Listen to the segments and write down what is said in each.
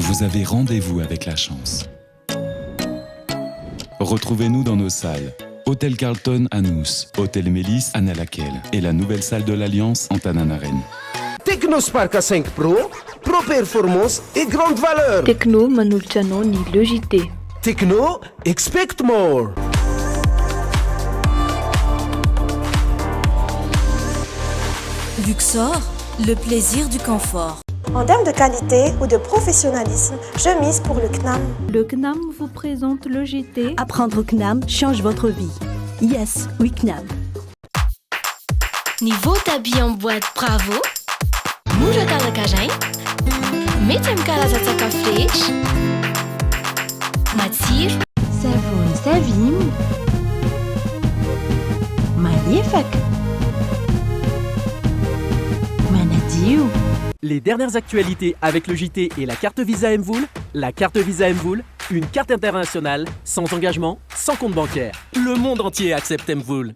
Vous avez rendez-vous avec la chance. Retrouvez-nous dans nos salles. Hôtel Carlton à Nous, Hôtel Mélis à Nalakel et la nouvelle salle de l'Alliance en Tananarène. Tecno Spark 5 Pro, Pro Performance et grande valeur. Tecno manolotra anao ny Le JT. Tecno, expect more. Luxor, le plaisir du confort. En termes de qualité ou de professionnalisme, je mise pour le CNAM. Le CNAM vous présente le JT. Apprendre au CNAM change votre vie. Yes, we CNAM. Ny voatabia en boîte Bravo, mora karakaraina, mety amin'ny karazan-tsakafo rehetra, matsiro. Savony Savim, malefaka, manadio. Les dernières actualités avec le JT et la carte Visa MVola. La carte Visa MVola, une carte internationale, sans engagement, sans compte bancaire. Le monde entier accepte MVola.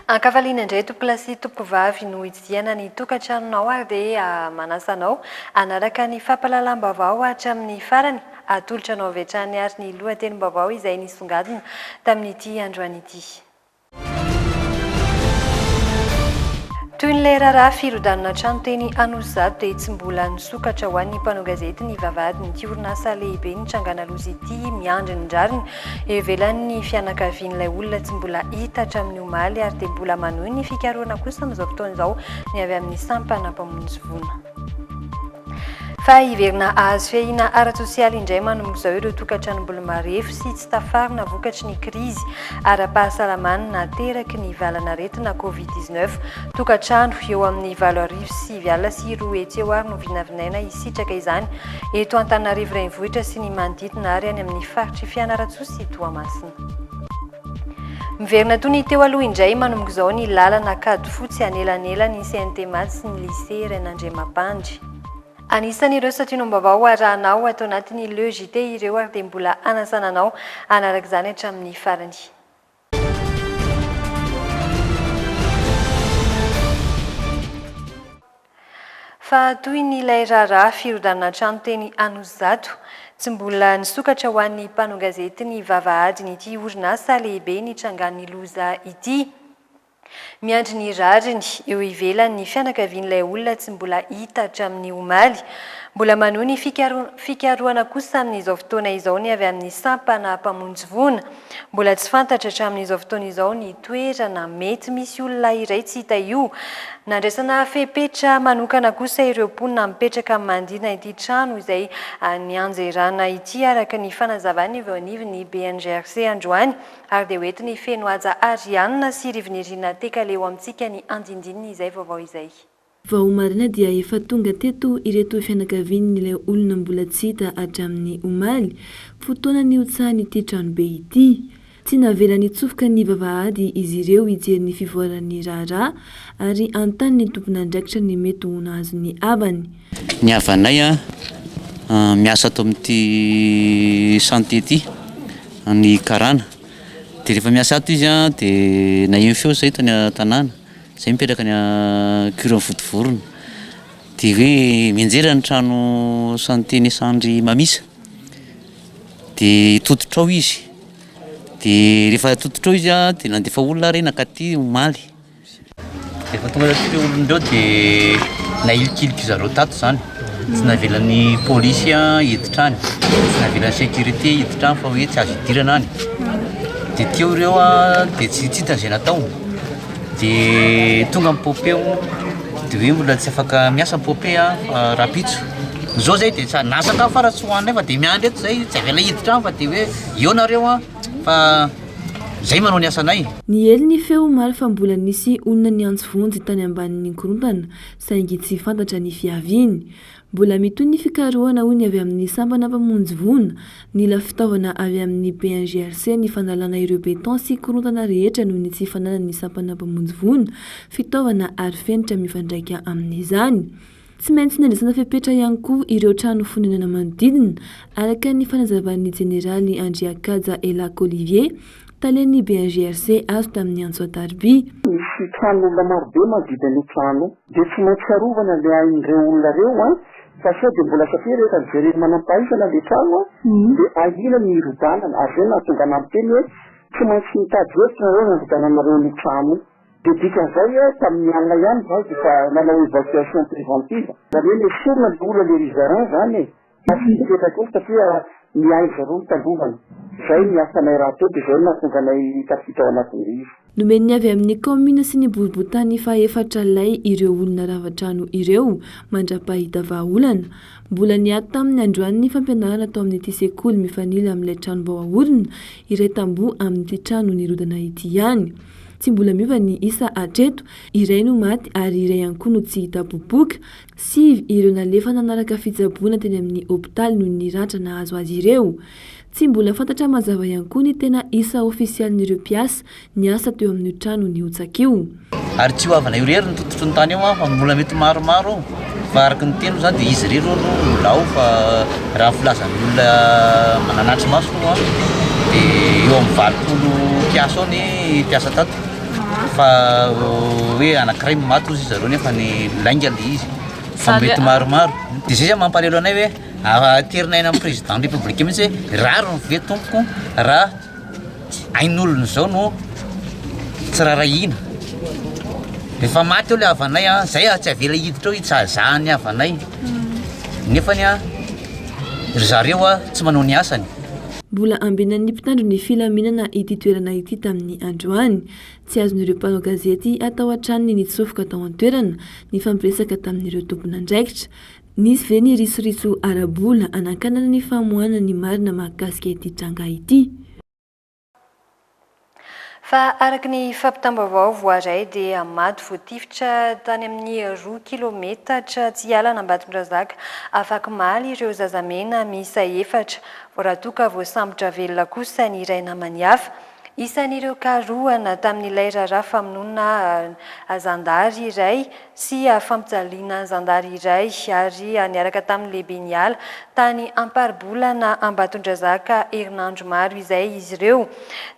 Ankavaliana indray tompokolahy sy tompokovavy no hitsidihana ny tokantranonao ary dia manasa anao hanaraka ny fampahalalam-baovao hatramin'ny farany. Atolotra anao avy hatrany ary ny lohatenim-baovao izay nisongadina tamin'ity androany ity. Toy ny ilay raharaha firodanana trano teny Anosizato dia tsy mbola nisokatra ho an'ny mpanao gazety ny vavahadin'ity orinasa lehibe nitrangana loza ity miandry ny rariny eo ivelan'ny fianakavian'ilay olona tsy mbola hita hatramin'ny omaly ary dia mbola manohy ny fikarohana kosa amin'izao fotoana izao ny avy amin'ny sampana mpamonjy voina. Fa hiverina hahazo fiahiana ara-tsosialy indray manomboka izao ireo tokantranom-bola marefo sy tsy tafarina vokatry ny krizy ara-pahasalamana nateraky ny valanaretina Covid 19. Tokantrano eo amin'ny 2900 eo ary no vinavinaina hisitraka izany eto Antananarivo Renivohitra sy ny manodidina ary any amin'ny faritr'i Fianarantsoa sy Toamasina. Miverina toy ny teo aloha indray manomboka izao ny lalana Ankadifotsy anelanelan'ny CNTMAT sy ny Lycée Rainandriamampandry. Anisan'ireo santionam-baovao arahanao ato anatin'ny Le JT ireo ary dia mbola hanasana anao hanaraka izany hatramin'ny farany. Fa toy ny ilay raharaha firodanana trano teny Anosizato, tsy mbola nisokatra ho an'ny mpanao gazety ny vavahadin'ity orinasa lehibe nitrangan'ny loza ity. Miandry ny rariny eo ivelany ny fianakavian'ilay olona tsy mbola hita hatramin'ny omaly. Mbola manohy ny fikarohana kosa amin'izao fotoana izao ny avy amin'ny sampana mpamonjy voina. Mbola tsy fantatra hatramin'izao fotoana izao ny toerana mety misy olona iray tsy hita io. Nandraisana fepetra manokana kosa ireo mponina mipetraka amin'ny manodidina ity trano izay nianjerana ity araka ny fanazavan'ny avy eo anivon'ny BNGRC androany ary dia hoentin'i Fenohaja Ariane sy Rivinirina Tekaleo amintsika ny andindininy izay vaovao izay. Vao maraina dia efa tonga teto ireto fianakavian'ilay olona mbola tsy hita hatramin'ny omaly, fotoana nihotsahan'ity tranobe ity. Tsy navela nitsofoka ny vavahady izy ireo hijery ny fivoaran'ny raharaha ary hanontany ny tompon'andraikitra ny mety ho nahazo ny havany. Ny havanay miasa ato amin'ity santé ity, ny karana, dia rehefa miasa ato izy dia naheno feo izay tany an-tanàna. Zay mipetraka any Cure Vontovorona. Dia hoe mianjera ny trano santé Nesandry Mamisa. Dia tototra ao izy. Dia rehefa tototra ao izy an, dia nandefa olona ary nankaty omaly. Rehefa tonga taty ireo olona ireo dia nahilikiliky zareo tato izany. Tsy navelan'ny polisy hiditra any, tsy navelan'ny sécurité hiditra any fa hoe tsy azo idirana any. Dia teo ireo an, dia tsy tsy hita izay natao. Dia tonga ny pope dia hoe mbola tsy afaka miasa ny pope fa rahampitso. Izao zay dia na sakafo ara tsy hohaninay fa dia miandry eto zay, tsy avela hiditra any fa dia hoe eo nareo an fa zay manao ny asanay. Niely ny feo omaly fa mbola nisy olona niantso vonjy tany ambanin'ny korontana saingy tsy fantatra ny fiaviany. Mbola mitohy ny fikarohana hoy ny avy amin'ny sampana mpamonjy voina. Nila fitaovana avy amin'ny BNGRC ny fanalana ireo béton sy korontana rehetra noho ny tsy fananan'ny sampana mpamonjy voina fitaovana ary fenitra mifandraika amin'izany. Tsy maintsy nandraisana fepetra ihany koa ireo trano fonenana manodidina, araka ny fanazavan'ny jeneraly Andriakaja Elack Olivier, talen'ny BNGRC azo tamin'ny antso an-tariby. Misy tranon'olona marobe manodidina an'io trano io. Dia tsy maintsy arovana ilay ain'ireo olona ireo an, fa sao dia mbola satria rehefa nojeren'ny manampahaizana ilay trano an, dia ahiana ny hirodanana, ary izay no nahatonga anah miteny hoe tsy maintsy mitady hevitra nareo nandrodananareo an'io trano io. Dia dikan'izay an, tamin'ny alina ihany izahay dia efa nanao évacuation préventive, izany hoe nesorina ilay olona ilay riverain izany e. Fa tsy mipetraka eo satria ny ain-dry zareo no tandrovana. Izay ny asanay rahateo dia izay no nahatonga anay tafiditra ao anatin'ilay izy. Nomen'ny avy amin'ny kaominina sy ny boribontany fahefatra lay ireo olona rava trano ireo mandra-pahita vahaolana. Mbola niato tamin'ny androany ny fampianarana tao amin'ity sekoly mifanila amin'ilay trano vao aorina, iray tamboho amin'ity trano nirodana ity ihany. Tsy mbola miova ny isa hatreto, iray no maty ary iray ihany koa no tsy hita popoka. Sivy ireo nalefa nanaraka fitsaboana teny amin'ny hopitaly noho ny ratra nahazo azy ireo. Tsy mbola fantatra mazava ihany koa ny tena isa ofisialin'ireo mpiasa niasa teo amin'io trano nihotsaka io. Ary tsy io havana io irery no tototry ny tany eo an, fa mbola mety maromaro ao, fa araka ny teny moa zany dia izy irery aloha no mbola ao fa raha ny filazan'ny olona nanatri-maso aloha an, dia eo amin'ny 80 mpiasa eo ny mpiasa tato. Fa hoe anankiray no maty hozy zareo nefa ny lainga le izy fa mety maromaro. Dia zay zany mampalahelo anay hoe aterina eny amin'ny président ny république mihitsy hoe rariny ve tompoko raha ain'olona zao no tsy rarahiana. Rehefa maty eo le havanay an, zay tsy avela hiditra eo hitsahazaha ny havanay nefany an ry zareo an tsy manao ny asany. Mbola ambenan'ny mpitandro ny filaminana ity toerana ity tamin'ny androany. Tsy azon'ireo mpanao gazety atao hatrany ny nitsofoka tao an-toerana, nifampiresaka tamin'ireo tompon'andraikitra. Nisy ve ny risoriso ara-bola hanankanana ny famoahana ny marina mahakasika ity tranga ity? Fa araka ny fampitam-baovao voaray dia maty voatifitra tany amin'ny roa kilometatra tsy hiala an'Ambatondrazaka afakomaly ireo zazamena miisa efatra, raha toa ka voasambotra velona kosa ny iray namany hafa. Isan'ireo karohana tamin'ilay raharaha famonoana zandary iray sy fampijaliana zandary iray ary niaraka tamin'ny lehiben'ny ala tany Amparibolana Ambatondrazaka herinandro maro izay izy ireo.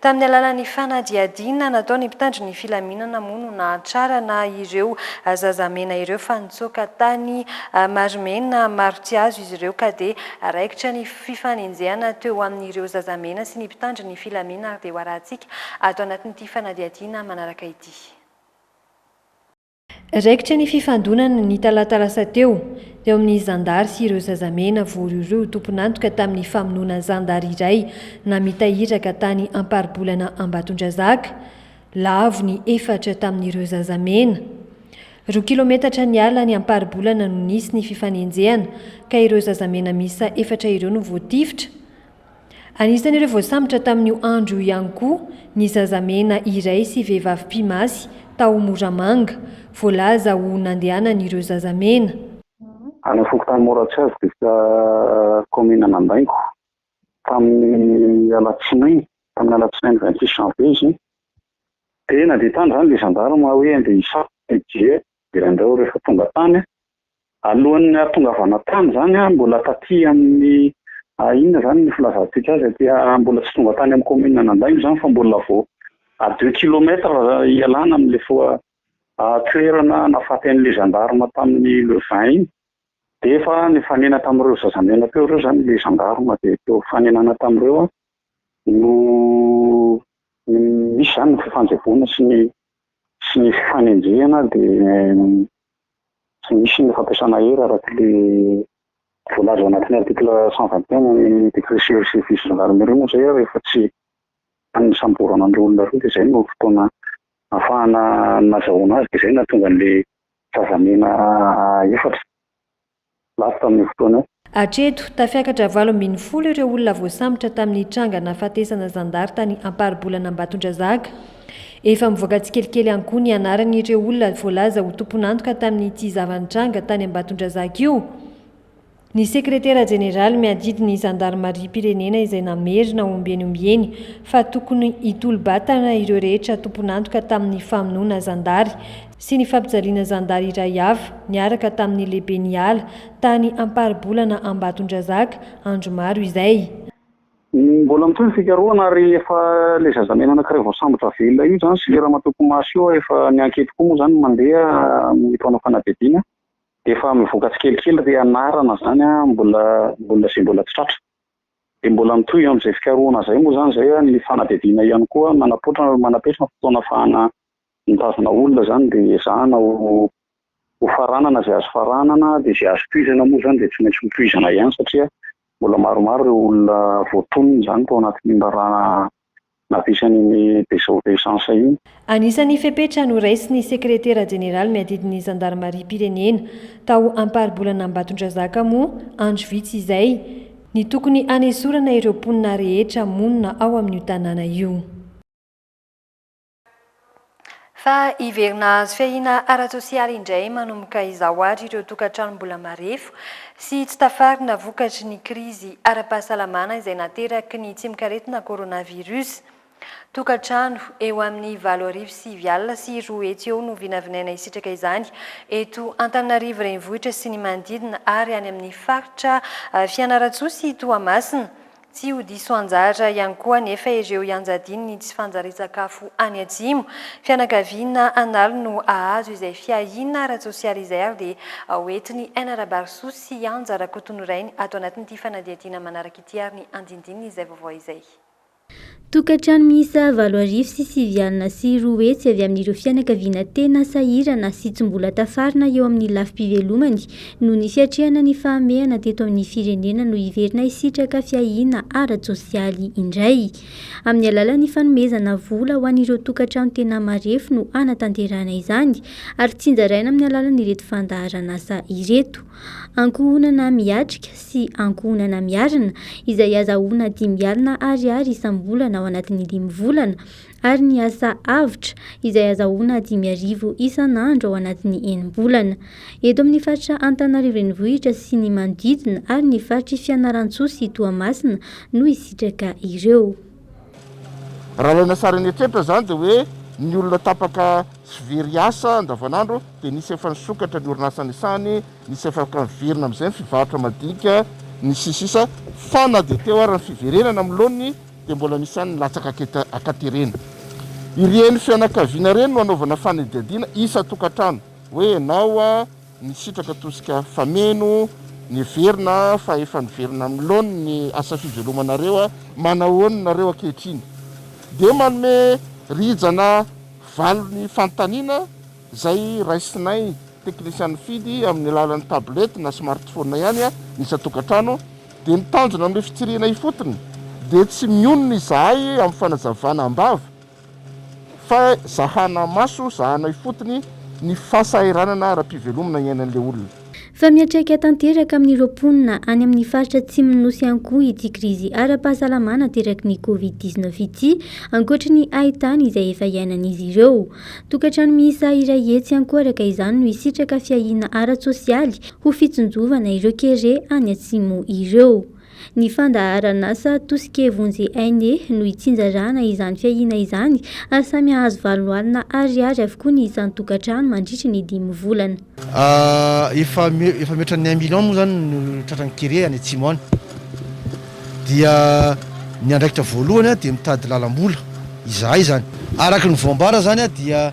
Tamin'ny alalan'ny fanadihadiana nataon'ny mpitandro ny filaminana moa no nahatrarana ireo zazamena ireo fa nitsoaka tany Marimena Marotsiazo izy ireo ka dia raikitra ny fifanenjehana teo amin'ireo zazamena sy ny mpitandro ny filamina ary dia ho arahantsika ato anatin'ity fanadihadiana manaraka ity. Raikitra ny fifandonana ny talata lasa teo, teo amin'ny zandary sy ireo zazamena voarohirohy ho tompon'antoka tamin'ny famonoana zandary iray namita iraka tany Amparibolana Ambatondrazaka. Lavo ny efatra tamin'ireo zazamena. Roa kilometatra niala ny Amparibolana no nisy ny fifanenjehana ka ireo zazamena miisa efatra ireo no voatifitra. Anisan'ireo voasambotra tamin'io andro io ihany koa ny zazamena iray sy vehivavy mpimasy tao Moramanga, voalaza ho nandehanan'ireo zazamena. Any amin'ny fokontany Moratsiazo distrika kaominina Andaingo tamin'ny alatsinainy, tamin'ny alatsinainy 26 janvier izy iny. Dia nandeha tany izany ilay gendarme hoe andeha hisafotra hijery an'ireo rehefa tonga tany. Alohan'ny hahatongavana tany izany an, mbola taty amin'ny inona izany ny filazantsika azy aty, mbola tsy tonga tany amin'ny commune Anandaingo izany fa mbola vao à deux kilomètres hialana amin'ilay toerana nahafaty an'ilay gendarme tamin'ny le 20 iny dia efa nifanena tamin'ireo zazamena teo ireo izany ilay gendarme dia teo fanenana tamin'ireo an no misy izany ny fifanjevoana sy ny sy ny fifanenjehana dia Tsy misy ny fampiasana hery araka ilay voalaza ao anatin'ny article 121 ny décret sur service gendarmerie moa izay rehefa tsy nisamborana an'ireo olona ireo dia izay no fotoana ahafahana nazahoana azy dia izay no nahatonga an'ilay zazamena efatra lafo tamin'io fotoana io. Hatreto, tafiakatra 18 ireo olona voasambotra tamin'ny tranga nahafatesana zandary tany Amparibolana Ambatondrazaka. Efa mivoaka tsikelikely ihany koa ny anaran'ireo olona voalaza ho tompon'antoka tamin'ity zava-nitranga tany Ambatondrazaka io. Ny sekretera jeneraly miadidy ny zandarimariam-pirenena izay namerina ombieny ombieny fa tokony hitolo-batana ireo rehetra tompon'antoka tamin'ny famonoana zandary. sy ny fampijaliana zandary iray hafa niaraka tamin'ny lehiben'ny ala tany Amparibolana Ambatondrazaka andro maro izay. Mbola mitohy ny fikarohana ary efa ilay zazamena anankiray voasambotra velona io izany sy ilay ramatoa mpimasy io efa ny enquete koa moa izany mandeha amin'ny mpanao fanadihadiana dia efa mivoaka tsikelikely ry anarana izany mbola mbola izay mbola tsy tratra. Dia mbola mitohy amin'izay fikarohana izay moa izany izay ny fanadihadiana ihany koa manapoitra manapetra ny fotoana ahafahana mitazona olona izany dia ezahana ho ho faranana izay azo faranana dia izay azo tohizana moa izany dia tsy maintsy ho tohizana ihany satria mbola maromaro ireo olona voatonona izany tao anatin'iny raharaha nampiasan'iny désobéissance iny. Anisan'ny fepetra noraisin'ny sekretera jeneraly miadidy ny zandarimariam-pirenena tao Amparibolana Ambatondrazaka moa andro vitsy izay ny tokony hanesorana ireo mponina rehetra monina ao amin'io tanàna io. Fa hiverina hahazo fiahiana ara-tsosialy indray manomboka izao àry ireo tokantrano mbola marefo sy tsy tafarina vokatry ny krizy ara-pahasalamana izay nateraky ny tsimokaretina coronavirus. Tokantrano eo amin'ny 289 eo no vinavinaina hisitraka izany eto Antananarivo Renivohitra sy ny manodidina ary any amin'ny faritra Fianarantsoa sy Toamasina. Tsy ho diso anjara ihany koa anefa ireo ianjadian'ny tsy fanjarian-tsakafo any Atsimo. Fianakaviana an'aliny no hahazo izay fiahiana ara-tsosialy izay ary dia hoentin'i Aina Rabarisoa sy Anja Rakotonorainy ato anatin'ity fanadihadiana manaraka ity ary ny andinindininy izay vaovao izay. Tokantrano miisa 289 avy amin'ireo fianakaviana tena sahirana sy tsy mbola tafarina eo amin'ny lafim-pivelomany noho ny fiatrehana ny fahamehana teto amin'ny firenena no hiverina hisitraka fiahiana ara-tsosialy indray. Amin'ny alalan'ny fanomezana vola ho an'ireo tokantrano tena marefo no hanatanterahana izany ary tsinjaraina amin'ny alalan'ireto fandaharanasa ireto. Ankohonana miatrika sy ankohonana miarina izay azahoana 50 ariary isam-bolana ao anatin'ny dimy volana ary ny asa avotra izay azahoana 5000 isan'andro ao anatin'ny enim-bolana. Eto amin'ny faritra Antananarivo Renivohitra sy ny manodidina ary ny faritr'i Fianarantsoa sy Toamasina no hisitraka ireo. Raha alaina sary an'eritreritra izany dia hoe ny olona tapaka sy very asa andavanandro dia nisy efa nisokatra ny orinasa nisahany, nisy afaka miverina amin'izay ny fivarotra madinika, ny sisa fa na dia teo ary ny fiverenana amin'ny laoniny dia mbola misy ihany ny latsaka ankaterena. Ireny fianakaviana ireny no anaovana fanadihadiana isan-tokantrano hoe ianao nisitraka tosika fameno, niverina fa efa niverina amin'ny laoniny ny asa fivelomanareo, manahoana nareo ankehitriny? Dia manome rijana valiny fanontaniana izay raisinay teknisian'ny fidy amin'ny alalan'ny tablette na smartphone ihany ny isan-tokantrano dia ny tanjona amin'ilay fitsirihana ifotony dia tsy mionona izahay amin'ny fanazavana am-bava fa zahana maso, zahana ifotony ny fahasahiranana ara-pivelomana iainan'ilay olona. Fa miantraika tanteraka amin'ireo mponina any amin'ny faritra atsimon'ny Nosy ihany koa ity krizy ara-pahasalamana ateraky ny Covid 19 ity, ankoatry ny haintany izay efa iainan'izy ireo. Tokantrano miisa 100 ihany koa araka izany no hisitraka fiahiana ara-tsosialy ho fitsinjovana ireo kere any atsimo ireo. Ny fandaharan'asa Tosike Vonjy Aine no hitsinjarana izany fiahiana izany ary samy hahazo 80 ariary avokoa ny isan-tokantrano mandritry ny dimy volana. Efa efa mihoatra ny un million moa zany no tratran'ny kere any atsimo any. Dia ny andraikitra voalohany dia mitady lalam-bola izahay zany. Araka ny voambara zany dia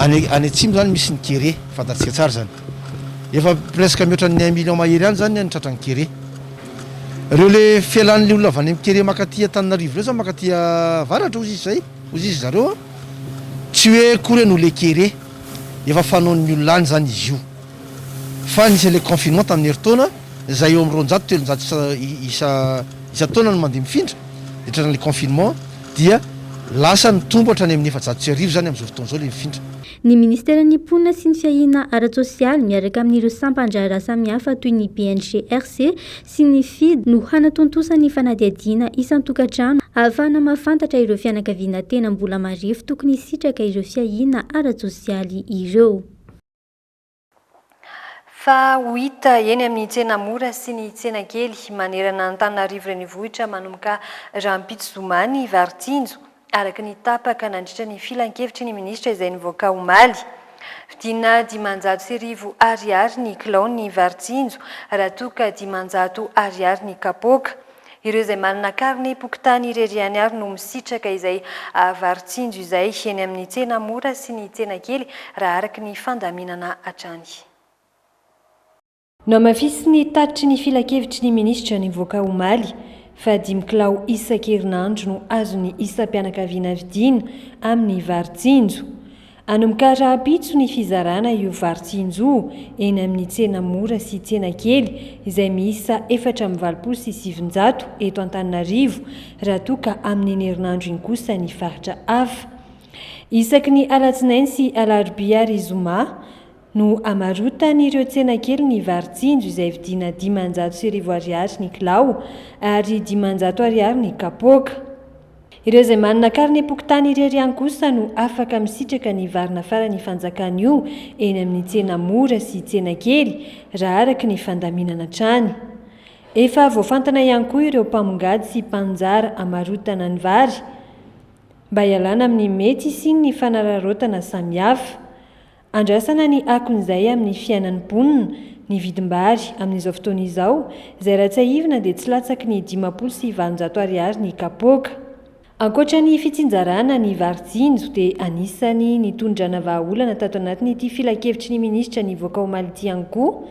any any atsimo zany misy ny kere, fantatsika tsara zany. Efa presque mihoatra ny un million mahery any zany ny tratran'ny kere. Reo le fialan'le olona avy any amin'ny kere mankaty Antananarivo reo sa mankaty avaratra hozy izy zay, hozy izy zareo an, tsy hoe akory hoe noho le kere, efa fanaon'ny olona any zany izy io. Fa nisy an'le confinement tamin'ny herintaona, izay eo amin'ny 200, 300 isa isa isan-taona no mandeha mifindra, dia tratran'le confinement dia lasa nitombo hatrany amin'ny 1400 zany amin'izao fotoana izao le mifindra. Ny Ministeran'ny Mponina sy ny Fiahiana ara-tsosialy miaraka amin'ireo sampan-draharaha samihafa toy ny BNGRC sy ny FID no hanatontosa ny fanadihadiana isan-tokantrano ahafahana mahafantatra ireo fianakaviana tena mbola marefo tokony hisitraka ireo fiahiana ara-tsosialy ireo. Fa ho hita eny amin'ny tsena mora sy ny tsena kely manerana Antananarivo Renivohitra manomboka rahampitso zoma ny vary tsinjo. araka ny tapaka nandritra ny filankevitry ny minisitra izay nivoaka omaly. Vidiana 1500 ariary ny kilaon'ny vary tsinjo raha toa ka 500 ariary ny kapoaka. Ireo izay manana karnem-pokontany irery ihany ary no misitraka izay vary tsinjo izay eny amin'ny tsena mora sy ny tsena kely raha araka ny fandaminana hatrany. Nohamafisin'ny tatitry ny filankevitry ny minisitra nivoaka omaly fa dimy kilao isan-kerinandro no azon'ny isam-pianakaviana vidiana amin'ny vary tsinjo. Hanomboka rahampitso ny fizarana io vary tsinjo io eny amin'ny tsena mora sy tsena kely izay miisa 984 eto Antananarivo raha toa ka amin'iny herinandro iny kosa ny faritra hafa. Isaky ny alatsinainy sy alarobia ary zoma no hamarotan'ireo tsena kely ny vary tsinjo izay vidiana 1500 ariary ny kilao ary 500 ariary ny kapoaka. Ireo izay manana karnem-pokontany irery ihany kosa no afaka misitraka ny vary nafaran'ny fanjakana io eny amin'ny tsena mora sy tsena kely, raha araka ny fandaminana hatrany. Efa voafantana ihany koa ireo mpamongady sy mpaninjara hamarotana ny vary mba hialana amin'ny mety hisian'ny fanararaotana samihafa. Andrasana ny akon'izay amin'ny fiainan'ny mponina ny vidim-bary amin'izao fotoana izao, izay raha tsiahivina dia tsy latsaky ny 850 ariary ny kapoaka. Ankoatra ny fitsinjarana ny vary tsinjo dia anisan'ny nitondrana vahaolana tato anatin'ity filankevitry ny minisitra nivoaka omaly ity ihany koa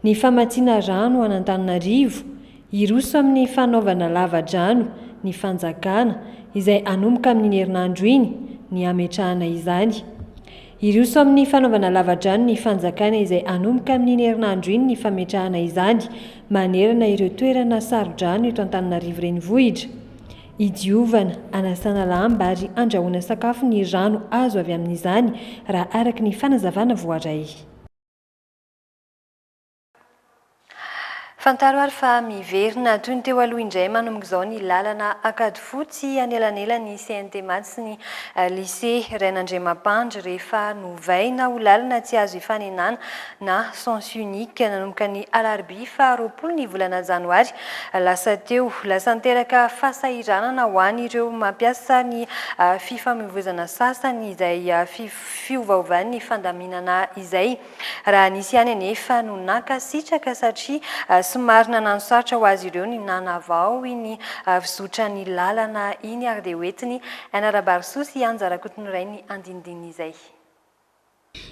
ny famatsiana rano an'Antananarivo, Hiroso amin'ny fanaovana lava-drano ny fanjakana, izay hanomboka amin'iny herinandro iny ny hametrahana izany. Hiroso amin'ny fanaovana lava-drano ny fanjakana izay hanomboka amin'iny herinandro iny ny fametrahana izany manerana ireo toerana saro-drano eto Antananarivo Renivohitra. Hidiovana, hanasana lamba ary handrahoana sakafo ny rano azo avy amin'izany, raha araka ny fanazavana voaray. Fantaro ary fa miverina toy ny teo aloha indray manomboka izao ny lalana Ankadifotsy anelanelan'ny CNT Mad sy ny Lycée Rainandriamampandry rehefa novaina ho lalana tsy azo ifanenana na sens unique nanomboka ny alarobia faha 20 ny volana janoary lasa teo. Lasa niteraka fahasahiranana ho an'ireo mampiasa ny fifamoivoizana sasany izay fiovaovan'ny fandaminana izay. Raha nisy ihany anefa no nankasitraka satria somary nanano sarotra ho azy ireo ny nanavao iny fizotran'ny lalana iny ary dia hoentiny Aina Rabarisoa sy Anja Rakotonirainy ny andinindin'izay.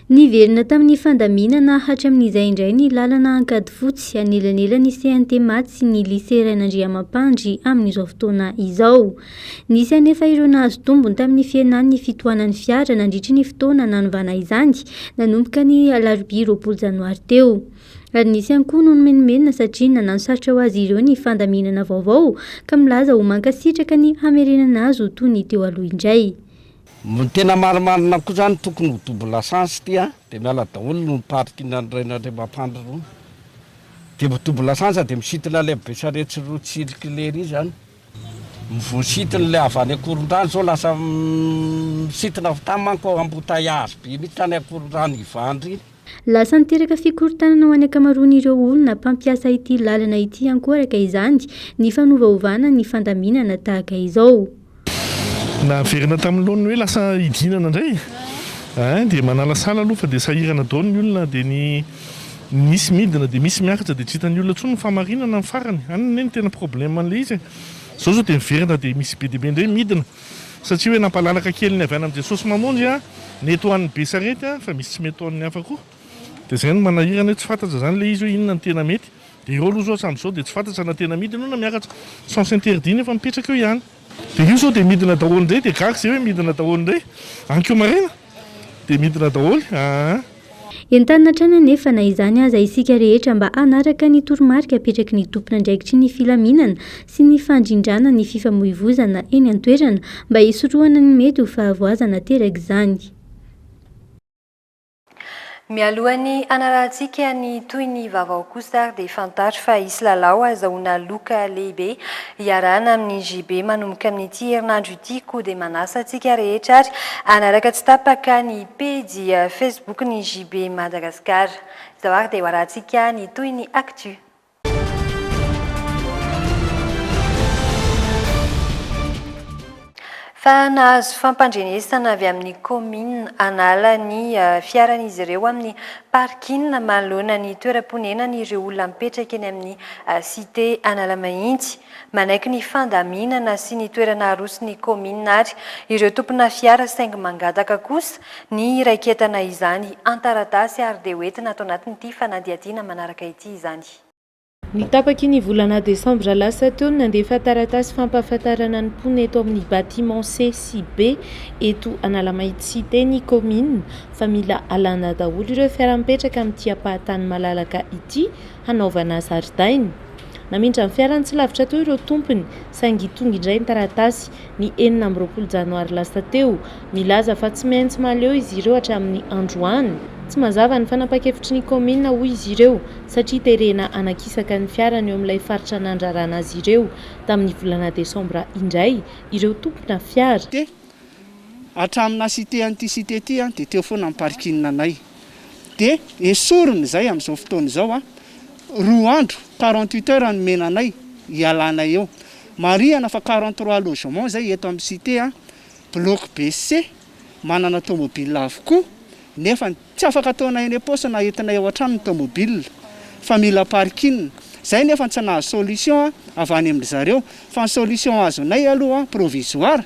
Niverina tamin'ny fandaminana hatramin'izay indray ny lalana Ankadifotsy, anelanelan'ny CNT Maty sy ny Lycée Rainandriamampandry amin'izao fotoana izao. Nisy anefa ireo nahazo tombony tamin'ny fihenan'ny fitohanan'ny fiara nandritry ny fotoana nanovana izany nanomboka ny alarobia 20 janoary teo. Ary nisy ihany koa no nimenomenona satria nanano sarotra ho azy ireo ny fandaminana vaovao ka milaza ho mankasitraka ny hamerenana azy ho toy ny teo aloha indray. Ny tena marimarina koa zany tokony ho double sens ity an, de miala daholo ny parking ny Rainandriamampandry roa, de double sens de misintona ilay besarety sy roa circulaire iny zany. Voasintona ilay avy any Ankorondrano zao lasa misintona avy tany manko embouteillage be mihitsy tany Ankorondrano Ivandry iny. Lasa niteraka fikorontanana ho an'ny ankamaroan'ireo olona mpampiasa ity lalana ity ihany koa araka izany ny fanovaovana ny fandaminana tahaka izao. Naverina tamin'ny laoniny hoe lasa hidinana indray ein dia manalasala aloha fa dia sahirana daholo ny olona dia ny misy midina dia misy miakatra dia tsy hitan'ny olona intsony ny fahamarinana ny farany, any anie no tena problème an'ilay izy e! Izao izao dia miverina dia misy be dia be indray midina satria hoe nampalalaka kely ny avy any amin'i Jesosy Mamonjy an, nety ho an'ny be sarety an, fa misy tsy mety ho an'ny hafa koa. Dia izay no manahirana hoe tsy fantatra izany ilay izy hoe inona no tena mety. Dia ireo aloha izao hatramin'izao dia tsy fantatra na tena midina io na miakatra. Sens interdit nefa mipetraka eo ihany. Dia io izao dia midina daholo indray dia gaga izay hoe midina daholo indray. Ankeo maraina dia midina daholo aa. Entanina hatrany anefa na izany aza isika rehetra mba hanaraka ny toromarika apetraky ny tompon'andraikitry ny filaminana sy ny fandrindrana ny fifamoivoizana eny an-toerana mba hisorohana ny mety ho fahavoazana aterak'izany. Mialohan'ny hanarahantsika ny tohin'ny vaovao kosa ary dia fantaro fa hisy lalao azahoana loka lehibe hiarahana amin'ny JB manomboka amin'ity herinandro ity koa dia manasa antsika rehetra ary hanaraka tsy tapaka ny pejy Facebook ny JB Madagascar. Izao ary dia ho arahantsika ny tohin'ny actu. Fa nahazo fampandrenesana avy amin'ny kaominina hanala ny fiaran'izy ireo amin'ny parking manoloana ny toeram-ponenany ireo olona mipetraka eny amin'ny cité Analamahitsy. Manaiky ny fandaminana sy ny toerana aroson'ny kaominina ary ireo tompona fiara saingy mangataka kosa ny hiraiketana izany an-taratasy ary dia hoentina ato anatin'ity fanadihadiana manaraka ity izany. Ny tapaky ny volana desambra lasa teo no nandefa taratasy fampahafantarana ny mponina eto amin'ny bâtiment C sy B eto Analamahitsy Cité ny kaominina fa mila alana daholo ireo fiara mipetraka amin'ity ampahan-tany malalaka ity hanaovana zaridaina. Namindra ny fiarany tsy lavitra teo ireo tompony saingy tonga indray ny taratasy ny 26 janoary lasa teo, milaza fa tsy maintsy mahaleo izy ireo hatramin'ny androany. Tsy mazava ny fanapahan-kevitry ny kaominina hoy izy ireo satria terena hanakisaka ny fiarany eo amin'ilay faritra nandrarana azy ireo tamin'ny volana desambra indray ireo tompona fiara. Dia hatramin'ny naha cité an'ity cité ity dia teo foana ny parking anay. Dia esorina izay amin'izao fotoana izao, roa andro, 48 heures no nomena anay hialanay eo. Marihana fa 43 logements izay eto amin'ny cité, bloc BC, manana tomobile avokoa nefa Tsy afaka ataonay eny am-paosy na entinay ao an-trano ny tomobile fa mila parking. Zay nefa tsy nahazo solution avy any amin-dry zareo fa ny solution azonay aloha provisoire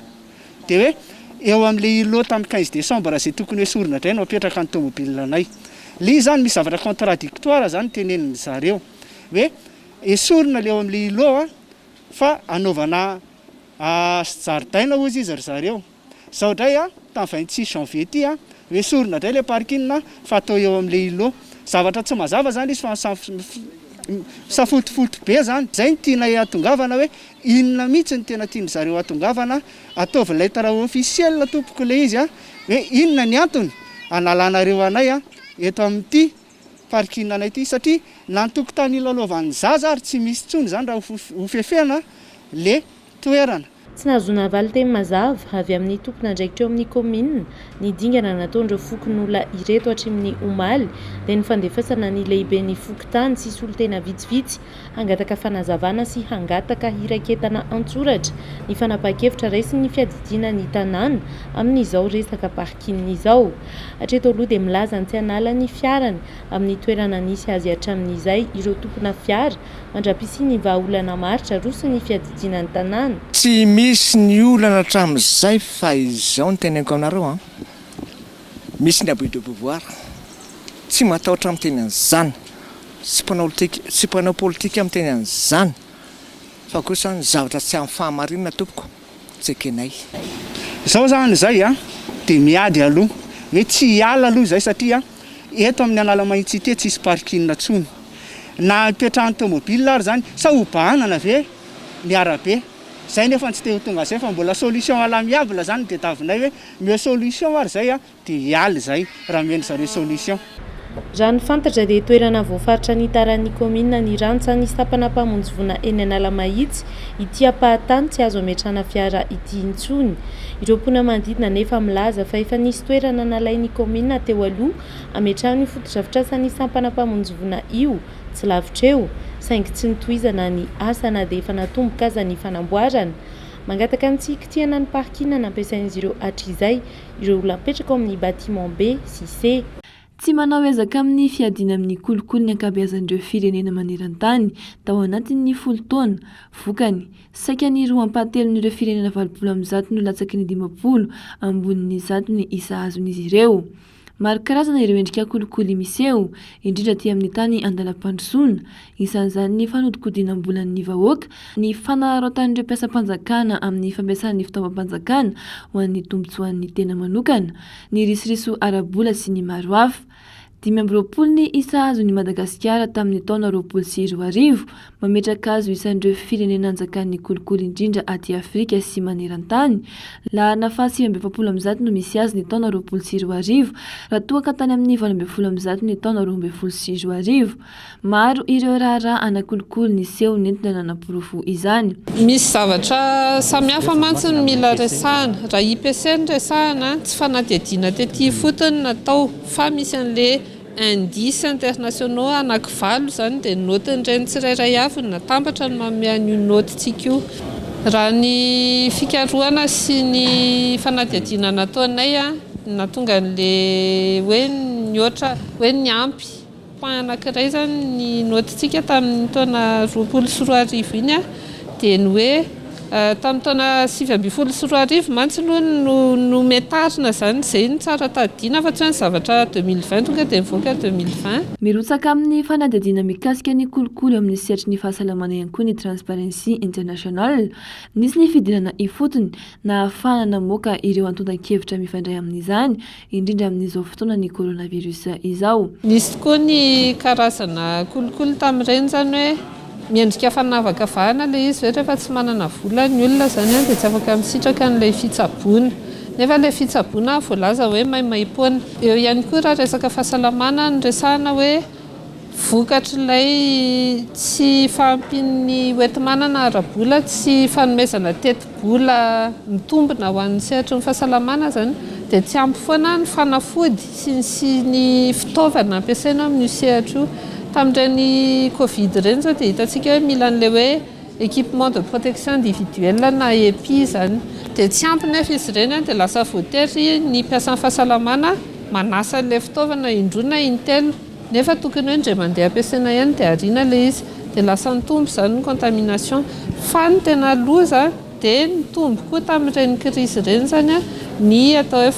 dia hoe eo amin'ilay îlot tamin'ny 15 décembre izay tokony hoesorina indray no apetraka ny tomobile anay. Ilay izy izany misy zavatra contradictoire izany tenenin-dry zareo hoe esorina ilay eo amin'ilay îlot fa anaovana jaridaina hozy izy ry zareo. Zao ndray a, tamin'ny 26 janvier ty a, hoesorina ndray le parking fa atao eo amin'le îlot. Zavatra tsy mazava zany izy fa misafotofoto be zany. Zay no tianay hahatongavana hoe inona mihitsy no tena tian-dry zareo hahatongavana, ataovy lettre officielle tompoko le izy a, hoe inona ny antony analanareo anay a eto amin'ity parking anay ity satria na ny tokotany hilalaovan'ny zaza ary tsy misy intsony zany raha hofefena le toerana. Tsy nahazoana valinteny mazava avy amin'ny tompon'andraikitra eo amin'ny kaominina ny dingana nataon'ireo fokonolona ireto hatramin'ny omaly dia ny fandefasana ny lehiben'ny fokontany sy solontena vitsivitsy hangataka fanazavana sy hangataka hiraketana an-tsoratra ny fanapahan-kevitra raisin'ny fiadidiana ny tanàna amin'izao resaka parking izao. Hatreto aloha dia milaza ny tsy hanala ny fiarany amin'ny toerana nisy azy hatramin'izay ireo tompona fiara Mandra-pisian'ny vahaolana maharitra aroson'ny fiadidiana ny tanàna. Tsy misy ny olana hatramin'izay fa izao no teneniko aminareo an, misy ny abus de pouvoir, tsy matahotra miteny an'izany, tsy mpanao tsy mpanao politika miteny an'izany fa kosa ny zavatra tsy amin'ny fahamarinana tompoko tsy ekenay. Izao izany izay an, dia miady aloha hoe tsy hiala aloha izay satria Eto amin'ny Analamahitsy ity tsisy parking intsony. Na hipetrahan'ny tomobile ary izany, sa ho bahanana ve ny arabe? Izay nefa tsy te ho tonga izay fa mbola solution à l'amiable izany no tediavinay hoe omeo solution ary izay dia hiala izay raha omen-dry zareo solution. Raha ny fantatra dia toerana voafaritra nitaran'ny kaominina ny rantsan'ny sampana mpamonjy voina eny Analamahitsy ity ampahan-tany tsy azo ametrahana fiara ity intsony. Ireo mponina manodidina anefa milaza fa efa nisy toerana nalain'ny kaominina teo aloha hametrahana io fotodrafitrasan'ny sampana mpamonjy voina io tsy lavitra eo, saingy tsy nitohizana ny asa na dia efa natomboka aza ny fanamboarana. Mangataka ny tsy hikitihana ny parking nampiasain'izy ireo hatrizay ireo olona mipetraka ao amin'ny bâtiment B sy C. Tsy manao ezaka amin'ny fiadiana amin'ny kolikoly ny ankabeazan'ireo firenena maneran-tany tao anatin'ny folo taona. Vokany, saika ny roa ampahatelon'ireo firenena 180 no latsaky ny 50 ambonin'ny zato ny isa azon'izy ireo. Maro karazana ireo endrika kolikoly miseho, indrindra aty amin'ny tany andalam-pandrosoana. Isan'izany ny fanodikodinam-bolan'ny vahoaka, ny fanararaotan'ireo mpiasam-panjakana amin'ny fampiasana ny fitaovam-panjakana ho an'ny tombontsoan'ny tena manokana, ny risoriso ara-bola sy ny maro hafa. 25 ny isa azon'i Madagasikara tamin'ny taona 2020, mametraka azy ho isan'ireo firenena anjakan'ny kolikoly indrindra aty Afrika sy maneran-tany. Laharana faha 149 no misy azy ny taona 2020, raha toa ka tany amin'ny 118 ny taona 2012. Maro ireo raharaha ana kolikoly niseho nentina nanaporofo izany. Misy zavatra samihafa mantsy no mila resahana. Raha IPC no resahana, tsy fanadihadiana tety ifotony no natao fa misy an'ilay indices internationaux anakivalo izany dia ny naotin'ireny tsirairay avy no natambatra no manome an'io naotintsika io. Raha ny fikarohana sy ny fanadihadiana nataonay nahatonga an'ilay hoe nihoatra hoe niampy point anankiray izany ny naotintsika tamin'ny taona 2020 iny dia ny hoe tamin'ny taona 2019 mantsy aloha no nometarina izany, izay no tsara tadidiana fa tsy hoe ny zavatra 2020 tonga dia mivoaka 2020. Mirotsaka amin'ny fanadihadiana mikasika ny kolikoly eo amin'ny sehatry ny fahasalamana ihany koa ny Transparency International. Nisy ny fidinana ifotony nahafahana namoaka ireo antontan-kevitra mifandray amin'izany, indrindra amin'izao fotoanan'ny coronavirus izao. Nisy tokoa ny karazana kolikoly tamin'ireny izany hoe miendrika fanavakavahana ilay izy hoe rehefa tsy manana vola ny olona izany dia tsy afaka misitraka an'ilay fitsaboana. Nefa ilay fitsaboana voalaza hoe maimaimpoana. Eo ihany koa raha resaka fahasalamana no resahana hoe Vokatr'ilay tsy fahampian'ny hoenti-manana ara-bola, tsy fanomezana tetibola mitombina ho an'ny sehatry ny fahasalamana izany dia tsy ampy foana ny fanafody sy ny sy ny fitaovana ampiasaina amin'io sehatra io. Tamin'ireny Covid ireny izao dia hitantsika hoe mila an'ilay hoe équipement de protection individuelle na EPI izany. Dia tsy ampy nefa izy ireny dia lasa voatery ny mpiasan'ny fahasalamana manasa an'ilay fitaovana indroa na intelo. Nefa tokony hoe indray mandeha ampiasaina ihany dia ariana ilay izy. Dia lasa nitombo izany ny contamination. Fa ny tena loza dia nitombo koa tamin'ireny crise ireny izany ny atao hoe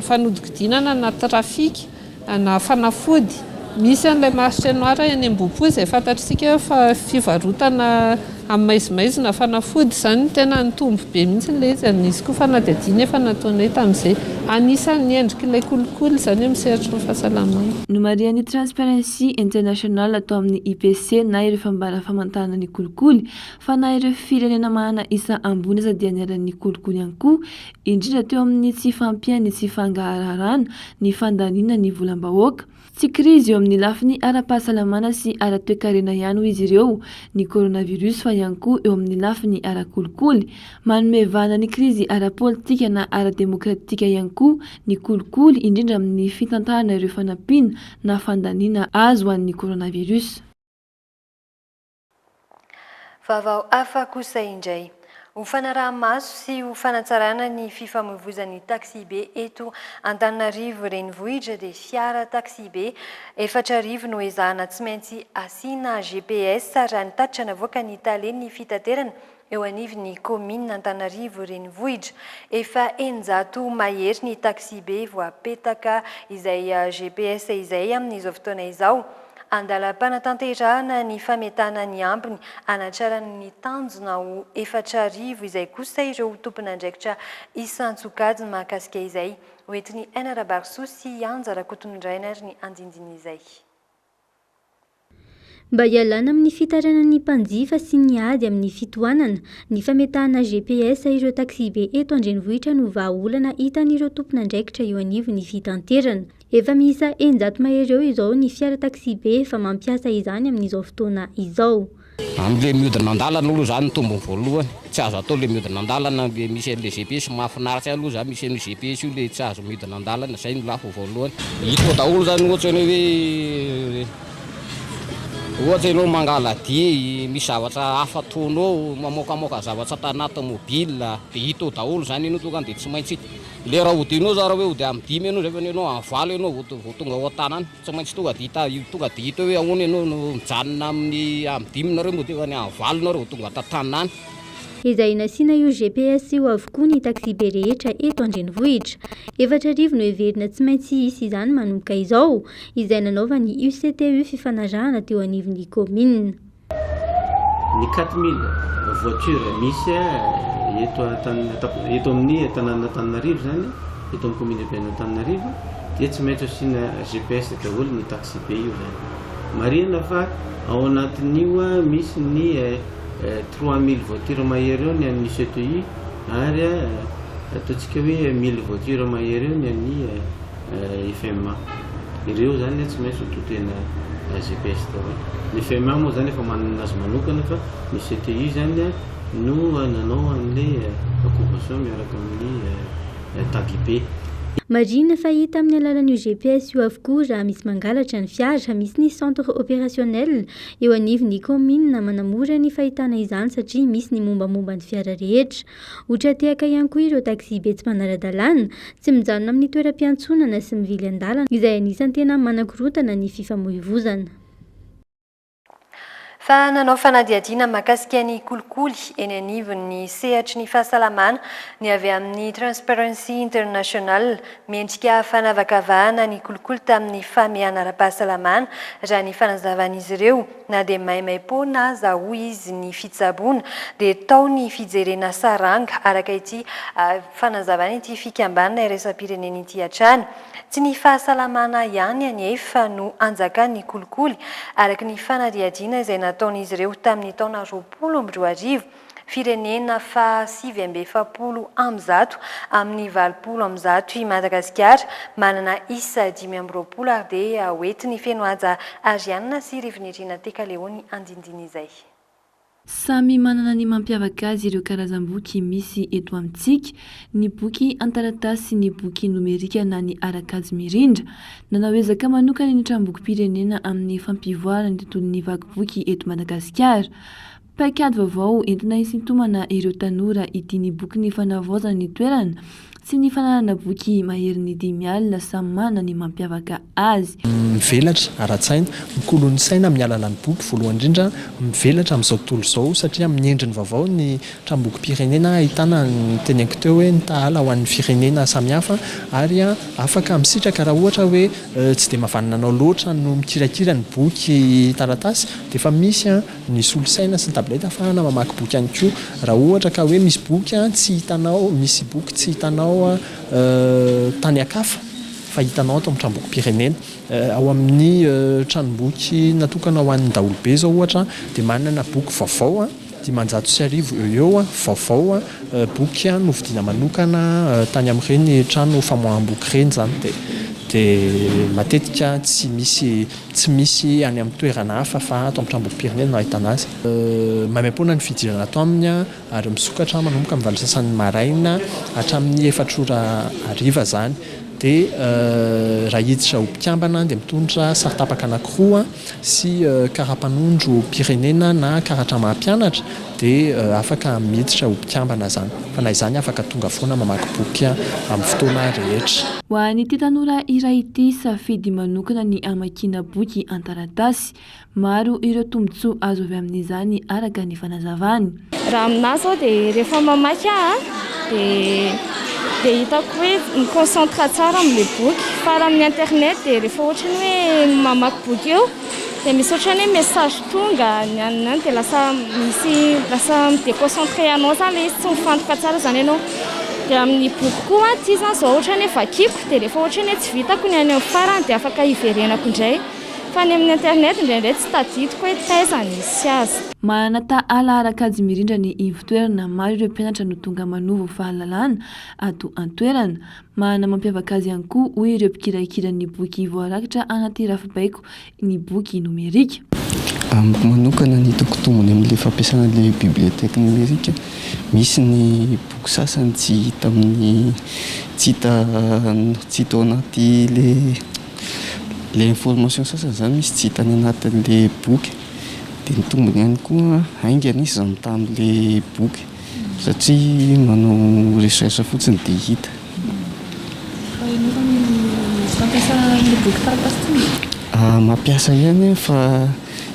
fanodikodinana na trafic na fanafody. Misy an'ilay marché noir eny Ambohipo izay fantatr'isika fa fivarotana amin'ny maizimaizina fanafody izany, tena nitombo be mihitsy ilay izy ary nisy koa fanadihadiana efa nataonay tamin'izay. Anisan'ny endrik'ilay kolikoly izany amin'ny sehatry ny fahasalamana. Nomarihan'ny Transparency International atao amin'ny IPC na ireo fambara famantarana ny kolikoly fa na ireo firenena manana isa ambony aza dia niharan'ny kolikoly ihany koa, indrindra teo amin'ny tsy fahampian'ny tsy fangaharaharana ny fandaniana ny volam-bahoaka. Tsy krizy eo amin'ny lafiny ara-pahasalamana sy ara-toekarena ihany hoy izy ireo ny coronavirus fa ihany koa eo amin'ny lafiny ara-kolikoly. Manome vahana ny krizy ara-politika na ara-demokratika ihany koa ny kolikoly, indrindra amin'ny fitantarana ireo fanampiana na fandaniana azo ho an'ny coronavirus. Vaovao hafa kosa indray. Ho fanaraha-maso sy ho fanatsarana ny fifamoivoizan'ny taxibe eto Antananarivo Renivohitra dia fiara taxibe 4000 no ezahana tsy maintsy asiana GPS raha ny tatitra navoakan'ny talen'ny fitaterana eo anivon'ny kaominina Antananarivo Renivohitra. Efa 600 mahery ny taxibe voapetaka izay GPS izay amin'izao fotoana izao. Andalam-panatanterahana ny fametahana ny ambiny hanatrarana ny tanjona ho 4000 izay kosa ireo tompon'andraikitra isan-tsokajiny mahakasika izay. Hoentin'i Aina Rabarisoa sy Anja Rakotoniraina ary ny andindin'izay. Mba hialana amin'ny fitarainan'ny mpanjifa sy ny ady amin'ny fitohanana, ny fametahana GPS ireo taxibe eto an-drenivohitra no vahaolana hitan'ireo tompon'andraikitra eo anivon'ny fitanterana. Efa miisa 600 mahery eo izao ny fiara taxibe efa mampiasa izany amin'izao fotoana izao. Amin'ilay mihodina an-dalana aloha izany ny tombony voalohany, tsy azo atao ilay mihodina an-dalana ilay misy an'ilay GPS, mahafinaritra ahy aloha izany misy an'io GPS io ilay tsy azo mihodina an-dalana, izay no lafiny voalohany. Hita eo daholo izany ohatra ny hoe ohatra ianao mangala-dia, misy zavatra hafa ataonao, mamoakamoaka zavatra tanaty tomobile, dia hita eo daholo izany ianao tonga dia tsy maintsy Le raha hodianao zara hoe hody amin'ny dimy ianao zay fa ianao amin'ny valo ianao vao vao tonga ao an-tanàna. Tsy maintsy tonga dia hita tonga dia hita hoe ahoana ianao no mijanona amin'ny amin'ny dimy nareo mody efa ny amin'ny valo nareo vao tonga ato an-tanàna. Ezahina asiana io GPS io avokoa ny taxibe rehetra eto an-drenivohitra. 4000 no heverina tsy maintsy hisy izany manomboka izao, izay nanaovan'ny UCTU fifanarahana teo anivon'ny kaominina. Ny 4000 voitures misy eto eto amin'ny tanànan'Antananarivo izany, eto amin'ny commune urbaine Antananarivo dia tsy maintsy asiana GPS daholo ny taxi-be io izany. Marihina fa ao anatin'io misy ny 3000 voitures mahery eo ny an'ny CTI ary ataontsika hoe 1000 voitures mahery eo ny an'ny FMA. Ireo izany tsy maintsy ho totena GPS daholo. Ny FMA moa izany efa manana azy manokana fa ny CTI izany no nanao an'ilay convention miaraka amin'ny Tagibe. Marihina fa hita amin'ny alalan'io GPS io avokoa raha misy mangalatra ny fiara. Misy ny centre opérationnel eo anivon'ny kaominina manamora ny fahitana izany satria misy ny mombamomba ny fiara rehetra. Ho tra-tehaka ihany koa ireo taxibe tsy manara-dalàna, tsy mijanona amin'ny toeram-piantsonana sy mivily an-dalana izay anisan'ny tena manakorontana ny fifamoivozana. Fa nanao fanadihadiana mahakasika ny kolikoly eny anivon'ny sehatry ny fahasalamana ny avy amin'ny Transparency International. Miendrika fanavakavahana ny kolikoly tamin'ny fahamehana ara-pahasalamana, raha ny fanazavan'izy ireo. Na dia maimaim-poana aza, hoy izy, ny fitsaboana, dia tao ny fijerena saranga, araka ity fanazavan'ity fikambanana iraisam-pirenena ity hatrany. Tsy ny fahasalamana ihany anefa no anjakan'ny kolikoly, araka ny fanadihadiana izay nataon'izy ireo tamin'ny taona 2020, firenena faha 149 amin'ny 180 i Madagasikara, manana isa 25 ary dia hoentin'i Fenohaja Ariane sy Rivinirina Tekaleony andindiny izay. Samy manana ny mampiavaka azy ireo karazam-boky misy eto amintsika, ny boky an-taratasy sy ny boky nomerika na ny ara-kajy mirindra. Nanao ezaka manokana ny Tranombokim-pirenena amin'ny fampivoarana ny tontolon'ny vaky boky eto Madagasikara. Paikady vaovao entina hisintomana ireo tanora ity ny boky ny fanavaozana ny toerana sy ny fananana boky maherin'ny 50 samy manana ny mampiavaka azy. Mivelatra ara-tsaina, mikolo ny saina amin'ny alalan'ny boky, voalohany indrindra, mivelatra amin'izao tontolo izao satria amin'ny endriny vaovao ny tranombokim-pirenena ahitana ny teneniko teo hoe ny tahala ho an'ny firenena samihafa ary afaka misitraka raha ohatra hoe tsy dia mahavanona anao loatra no mikirakira ny boky taratasy dia efa misy Ny solosaina sy ny tablette ahafahana mamaky boky ihany koa. Raha ohatra ka hoe misy boky tsy hitanao, misy boky tsy hitanao tany an-kafa fa hitanao ato amin'ny tranombokim-pirenena. Ao amin'ny tranomboky natokana ho an'ny daholobe izao ohatra dia manana boky vaovao 1500 eo ho eo vaovao, boky novidiana manokana tany amin'ireny trano famoaham-boky ireny izany dia dia matetika tsy misy Tsy misy any amin'ny toerana hafa fa ato amin'ny tranombokim-pirenena no ahitana azy. Maimaimpoana ny fidirana ato aminy ary misokatra manomboka amin'ny valo sasany maraina hatramin'ny efatra ora hariva izany. Dia raha hiditra ho mpikambana dia mitondra sary tapaka anankiroa sy kara-panondrom-pirenena na karatra maha mpianatra dia afaka miditra ho mpikambana izany. Fa na izany afaka tonga foana mamaky boky amin'ny fotoana rehetra. Ho an'ity tanora iray ity, safidy manokana ny hamakiana boky an-taratasy. Maro ireo tombontsoa azo avy amin'izany araka ny fanazavany. Raha aminà izao dia rehefa mamaky aho dia dia hitako hoe mi-concentre tsara amin'ilay boky. Fa raha amin'ny internet dia rehefa ohatra ny hoe mamaky boky eo Dia misy ohatran'ny hoe message tonga ny any ny any dia lasa misy lasa mi-déconcentré anao zany ilay izy, tsy mifantoka tsara zany ianao. Dia amin'ny boky koa ity zany izao ohatran'ny hoe vakiako dia rehefa ohatran'ny hoe tsy vitako ny any amin'ny farany dia afaka hiverenako indray. Fa ny amin'ny internet indraindray tsy tadidiko hoe taiza nisy azy. Manana tahala ara-kajy mirindra ny ivon-toerana, maro ireo mpianatra no tonga manovo fahalalana ato an-toerana. Manana mampiavaka azy ihany koa, hoy ireo mpikirakira ny boky voarakitra anaty rafi-baiko ny boky nomerika. Amiko manokana ny hitako tombony amin'ilay fampiasana ilay bibliothèque numérique, misy ny boky sasany tsy hita amin'ny tsy hita tsy hita ao anaty ilay ilay information sasany izany misy tsy hita any anatin'ilay boky, dia ny tombony ihany koa haingana izy raha mitaha amin'ilay boky. Satria manao recherche fotsiny dia hita. Fa ianao zany tsy mampiasa an'ilay boky taratasy intsony e? Mampiasa ihany aho fa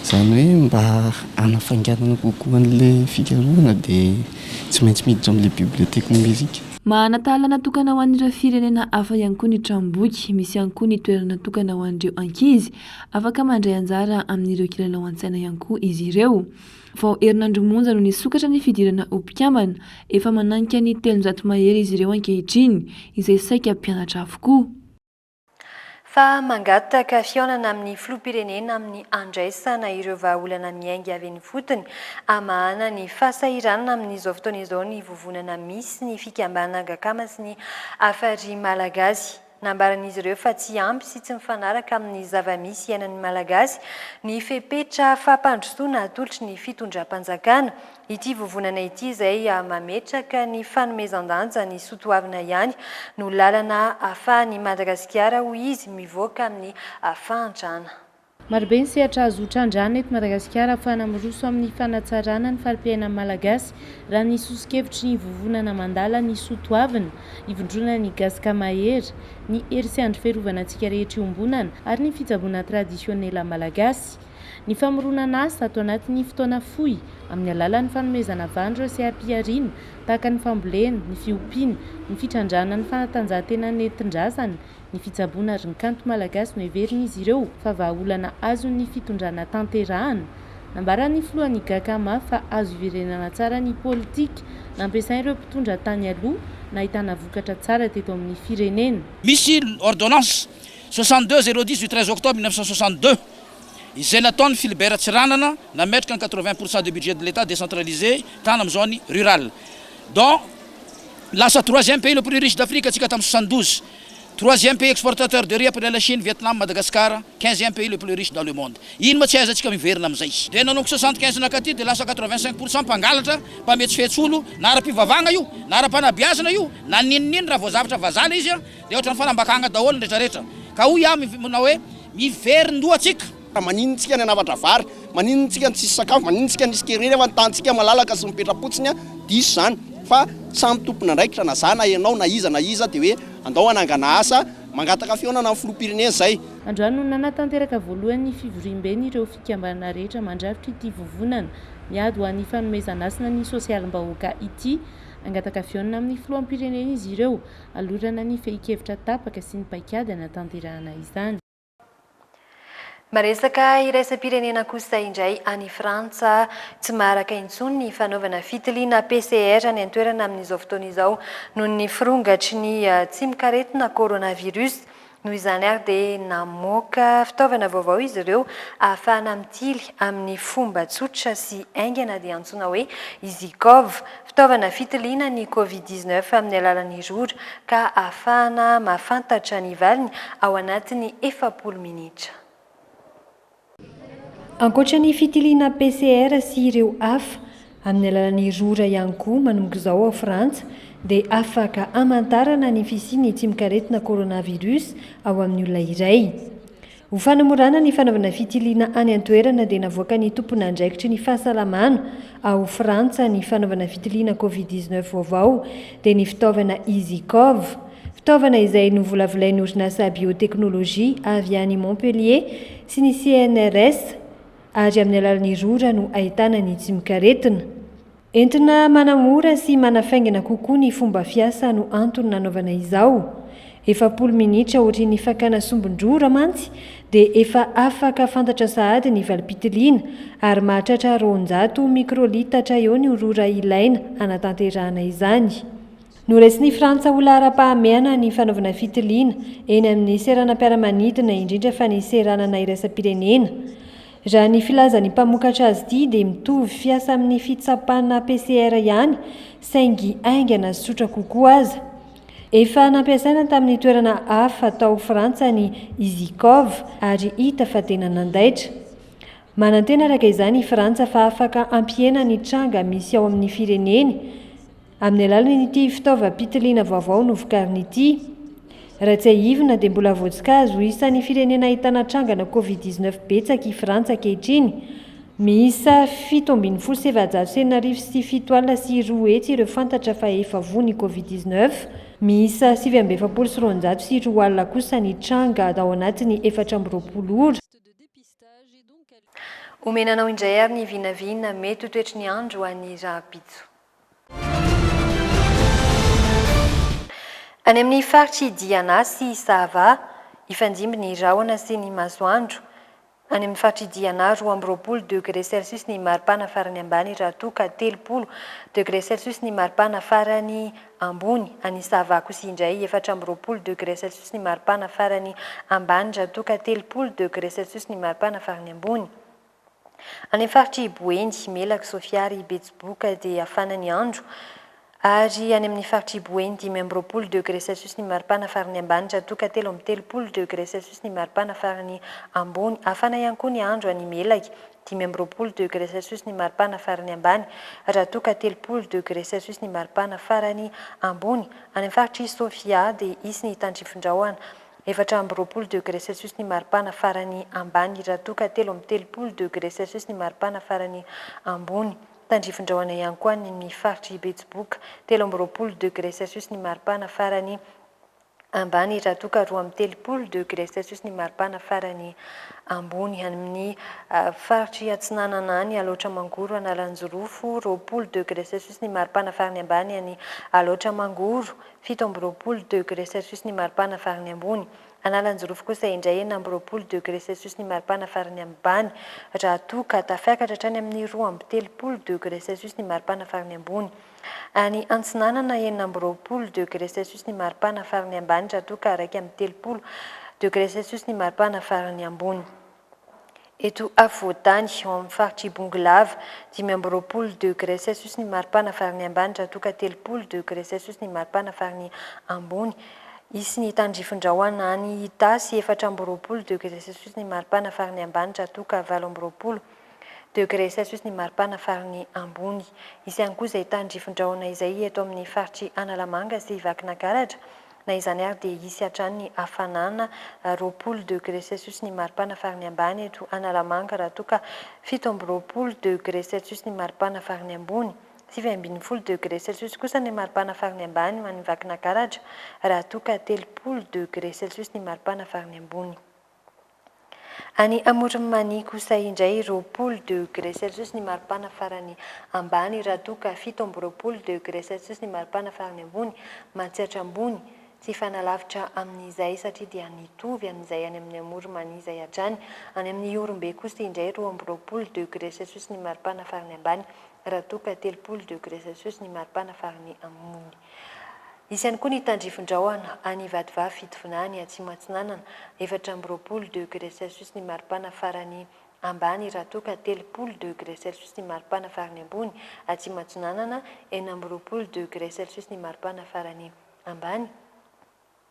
izany hoe mba hanafainganana kokoa an'ilay fikarohana dia tsy maintsy miditra amin'ilay bibliothèque numérique. Manana tahala natokana ho an'ireo firenena hafa ihany koa ny tranomboky. Misy ihany koa ny toerana natokana ho an'ireo ankizy. Afaka mandray anjara amin'ireo kilalao an-tsaina ihany koa izy ireo. Vao herinandro monja no nisokatra ny fidirana ho mpikambana, efa mananika ny 300 mahery izy ireo ankehitriny, izay saika mpianatra avokoa. Fa mangataka fihaonana amin'ny filoham-pirenena amin'ny handraisana ireo vahaolana miainga avy eny ifotony hamahana ny fahasahiranana amin'izao fotoana izao ny vovonana misy ny fikambanana Gakama sy ny Hafari Malagasy. Nambaran'izy ireo fa tsy ampy sy tsy mifanaraka amin'ny zava-misy iainan'ny Malagasy ny fepetra fampandrosoana atolotry ny fitondram-panjakana. Ity vovonana ity izay mametraka ny fanomezan-danja ny soatoavina ihany no lalana ahafahan'i Madagasikara, hoy izy, mivoaka amin'ny fahantrana. Marobe ny sehatra azo trandrahana eto Madagasikara ahafahana miroso amin'ny fanatsarana ny fari-piainan'ny Malagasy, raha ny soso-kevitry ny Vovonana Mandala ny soa toavina, ivondronan'ny Gasy Mahery, ny hery sy andry fiarovana antsika rehetra iombonana ary ny fitsaboana tradisionela malagasy. Ny famoronana asa ato anatin'ny fotoana fohy amin'ny alalan'ny fanomezana vahana ireo seha-pihariana tahaka ny fambolena, ny fiompiana, ny fitrandrahana ny fanatanjahantena nentin-drazana, Ny fitsaboana ary ny kanto malagasy no heverin'izy ireo fa vahaolana azon'ny fitondrana tanterahana. Nambaran'ny filohan'ny Gacama fa azo iverenana tsara ny politika nampiasain'ireo mpitondra tany aloha nahitana vokatra tsara teto amin'ny firenena. Misy ordonnance 62 010 du 13 octobre 1962 izay nataon'i Philibert Tsiranana nametraka ny 80 pour cent du budget de l'Etat décentralisé tany amin'ny zone rurale dont Lasa troisième pays le plus riche d'Afrique antsika tamin'ny 72. Troisième pays exportateur de riz après la Chine, Vietnam, Madagascar, quinzième pays le plus riche dans le monde. Ino moa tsy ahaizantsika miverina amin'izay. Dia nanomboka 75 nankaty dia lasa 85 pour cent mpangalatra, mpametsifetsy olo, na ara-pivavahagna io, na ara-panabeazana io, na n'inon'ino raha vao zavatra vazaha ilay izy dia ohatran'ny fanambakagna daholo ny retraretra. Ka hoy aho manao hoe miverin-doha tsika. Maninona tsika ny hanafatra vary, maninona tsika ny tsisy sakafo, maninona tsika ny hisy kere nefa ny tanintsika malalaka sy mipetra-potsiny a, diso izany fa samy tompon'andraikitra na za na ianao na iza na iza dia hoe andao hanangana asa, mangataka fihaonana amin'ny filoham-pirenena izay. Androany no nanatanteraka voalohany ny fivoriamben'ireo fikambanana rehetra mandrafitra ity vovonana miady ho an'ny fanomezan'hasina ny sosialim-bahoaka ity. Hangataka fihaonana amin'ny filoham-pirenena izy ireo halorana ny fehin-kevitra tapaka sy ny paikady hanatanterahana izany. Maresaka iraisam-pirenena kosa indray any Frantsa, tsy maharaka intsony ny fanaovana fitiliana PCR any an-toerana amin'izao fotoana izao noho ny firongatry ny tsimokaretina coronavirus. Noho izany ary dia namoaka fitaovana vaovao izy ireo ahafahana mitily amin'ny fomba tsotra sy haingana dia antsoina hoe EasyCov. Fitaovana fitiliana ny Covid 19 amin'ny alalan'ny rora ka ahafahana mahafantatra ny valiny ao anatin'ny 40 minitra. Ankoatra ny fitiliana PCR sy ireo hafa, amin'ny alalan'ny rora ihany koa manomboka izao ao Frantsa dia afaka hamantarana ny fisian'ny tsimokaretina coronavirus ao amin'ny olona iray. Ho fanamorana ny fanaovana fitiliana any an-toerana dia navoakan'ny tompon'andraikitry ny fahasalamana ao Frantsa ny fanaovana fitiliana Covid 19 vaovao dia ny fitaovana EasyCov. Fitaovana izay novolavolain'ny orinasa Biotechnologie avy any Montpellier sy ny CNRS ary amin'ny alalan'ny rora no ahitana ny tsimokaretina. Entina manamora sy manafaingana kokoa ny fomba fiasa no antony nanaovana izao. 40 minitra aorian'ny fakana sombin-drora mantsy dia efa afaka fantatra sahady ny valim-pitiliana ary mahatratra 200 mikrolitatra eo ny rora ilaina hanatanterahana izany. Noraisin'i Frantsa ho laharam-pahamehana ny fanaovana fitiliana eny amin'ny seranam-piaramanidina, indrindra fa ny seranana iraisam-pirenena. Raha ny filazan'ny mpamokatra azy ity dia mitovy fiasa amin'ny fitsapana PCR ihany, saingy haingana sy tsotra kokoa aza. Efa nampiasaina tamin'ny toerana hafa tao Frantsa ny EasyCov ary hita fa tena nandaitra. Manantena araka izany i Frantsa fa afaka hampihena ny tranga misy ao amin'ny fireneny, Amin'ny alalan'ity fitaovam-pitiliana vaovao novokariny ity. Raha tsiahivina dia mbola voatsikazy ho isan'ny firenena ahitana trangana Covid 19 betsaka i Frantsa ankehitriny. Miisa 6617 ireo fantatra fa efa voa ny Covid 19. Miisa 249 kosa ny tranga ao anatin'ny 24 ora. Omena anao indray ary ny vinavina mety ho toetry ny andro ho an'ny rahampitso. Any amin'ny faritr'i Diana sy Sava, hifandimby ny rahona sy ny masoandro. Any amin'ny faritr'i Diana, 22 degré celsius ny maripana farany ambany raha toa ka 30 degré celsius ny maripana farany ambony. Any Sava kosa indray, 24 degré celsius ny maripana farany ambany raha toa ka 30 degré celsius ny maripana farany ambony. Any amin'ny faritr'i Boeny, Melaky, Sofia ary Betsiboka dia hafana ny andro. Ary any amin'ny faritr'i Boeny, 25 degré celsius ny maripana farany ambany raha toa ka 33 degré celsius ny maripana farany ambony. Hafana ihany koa ny andro any Melaky, 25 degré celsius ny maripana farany ambany raha toa ka 30 degré celsius ny maripana farany ambony. Any amin'ny faritr'i Sofia dia hisy ny tandrifin-drahona, 24 degré celsius ny maripana farany ambany raha toa ka 33 degré celsius ny maripana farany ambony. Tandrifin-drahona ihany koa any amin'ny faritr'i Betsiboka, 23 degré celsius ny maripana farany ambany raha toa ka 32 degré celsius ny maripana farany ambony. Any amin'ny faritr'i Atsinanana any, Alaotra Mangoro, Analanjirofo, 20 degré celsius ny maripana farany ambany any Alaotra Mangoro, 27 degré celsius ny maripana farany ambony. Analanjirofo kosa indray 26 degré celsius ny maripana farany ambany raha toa ka tafiakatra hatrany amin'ny 32 degré celsius ny maripana farany ambony. Any Antsinanana 26 degré celsius ny maripana farany ambany raha toa ka 31 degré celsius ny maripana farany ambony. Eto afovoan-tany, ao amin'ny faritr'i Bongolava, 25 degré celsius ny maripana farany ambany raha toa ka 30 degré celsius ny maripana farany ambony. Hisy ny tandrifin-drahona any Itasy, 24 degré celsius ny maripana farany ambany raha toa ka 28 degré celsius ny maripana farany ambony. Hisy ihany koa izay tandrifin-drahona izay eto amin'ny faritr'i Analamanga sy Vakinankaratra. Na izany ary dia hisy hatrany ny hafanana, 20 degré celsius ny maripana farany ambany eto Analamanga raha toa ka 27 degré celsius ny maripana farany ambony. 19 degré celsius kosa ny maripana farany ambany ho an'i Vakinakaratra raha toa ka 30 degré celsius ny maripana farany ambony. Any Amoron'i Mania kosa indray 20 degré celsius ny maripana farany ambany raha toa ka 27 degré celsius ny maripana farany ambony. Matsiatra ambony, tsy hifanalavitra amin'izay satria dia mitovy amin'izay any amin'ny Amoron'i Mania izay hatrany. Any amin'ny Ihorombe kosa indray 22 degré celsius ny maripana farany ambany raha toa ka 30 degré celsius ny maripana farany ambony. Hisy ihany koa ny tandrifin-drahona any Vatovavy Fitovinany Atsimo Atsinanana, 24 degré celsius ny maripana farany ambany raha toa ka 30 degré celsius ny maripana farany ambony, Atsimo Atsinanana, 26 degré celsius ny maripana farany ambany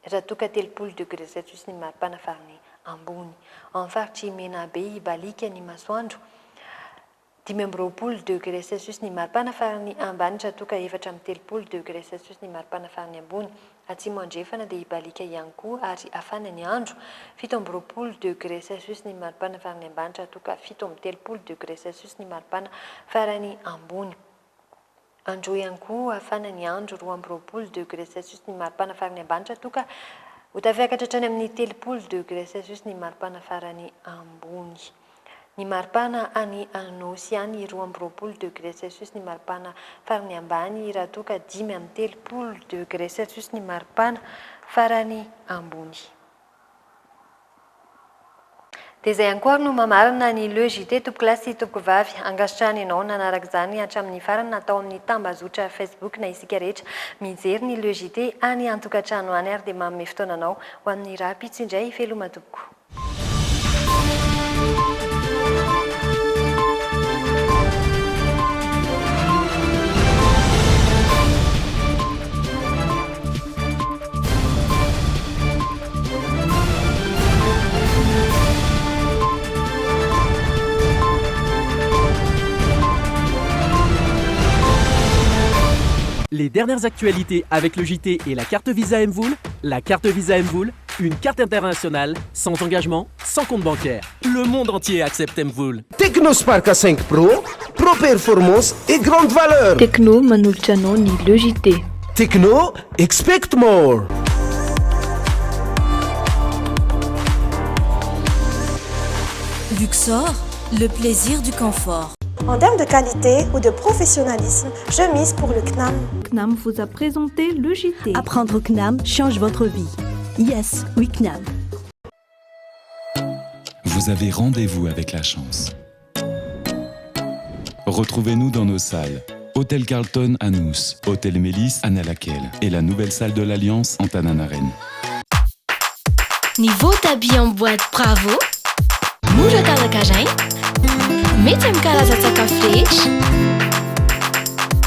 raha toa ka 30 degré celsius ny maripana farany ambony. Ao amin'ny faritr'i Menabe hibaliaka ny masoandro. 25 degré celsius ny maripana farany ambany raha toa ka 34 degré celsius ny maripana farany ambony. Atsimo andrefana dia hibaliaka ihany koa ary hafana ny andro, 27 degré celsius ny maripana farany ambany raha toa ka 37 degré celsius ny maripana farany ambony. Androy ihany koa hafana ny andro, 22 degré celsius ny maripana farany ambany raha toa ka ho tafiakatra hatrany amin'ny 30 degré celsius ny maripana farany ambony. Ny maripana any Anôsy any 22 degré celsius ny maripana farany ambany raha toa ka 35 degré celsius ny maripana farany ambony. Dia izay ihany koa ary no mamarana ny Le JT tompokolahy sy tompokovavy. Ankasitrahana ianao nanaraka izany hatramin'ny farany na tao amin'ny tambazotra Facebook na isika rehetra mijery ny Le JT any an-tokantrano any ary dia manome fotoana anao ho amin'ny rahampitso indray. Veloma tompoko. Les dernières actualités avec le JT et la carte Visa MVola. La carte Visa MVola, une carte internationale, sans engagement, sans compte bancaire. Le monde entier accepte MVola. Tecno Spark 5 Pro, Pro Performance et grande valeur. Tecno manolotra anao ny Le JT. Tecno, expect more. Luxor, le plaisir du confort. En termes de qualité ou de professionnalisme, je mise pour le CNAM. CNAM vous a présenté le JT. Apprendre au CNAM change votre vie. Yes, we CNAM. Vous avez rendez-vous avec la chance. Retrouvez-nous dans nos salles. Hôtel Carlton à Nice, Hôtel Mélis à Nalakel et la nouvelle salle de l'Alliance en Tananarène. Ny voatabia en boîte Bravo, mora karakaraina, mety amin'ny karazan-tsakafo rehetra,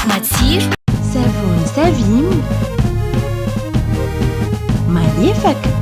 matsiro. Severance. Savim. Malefaka.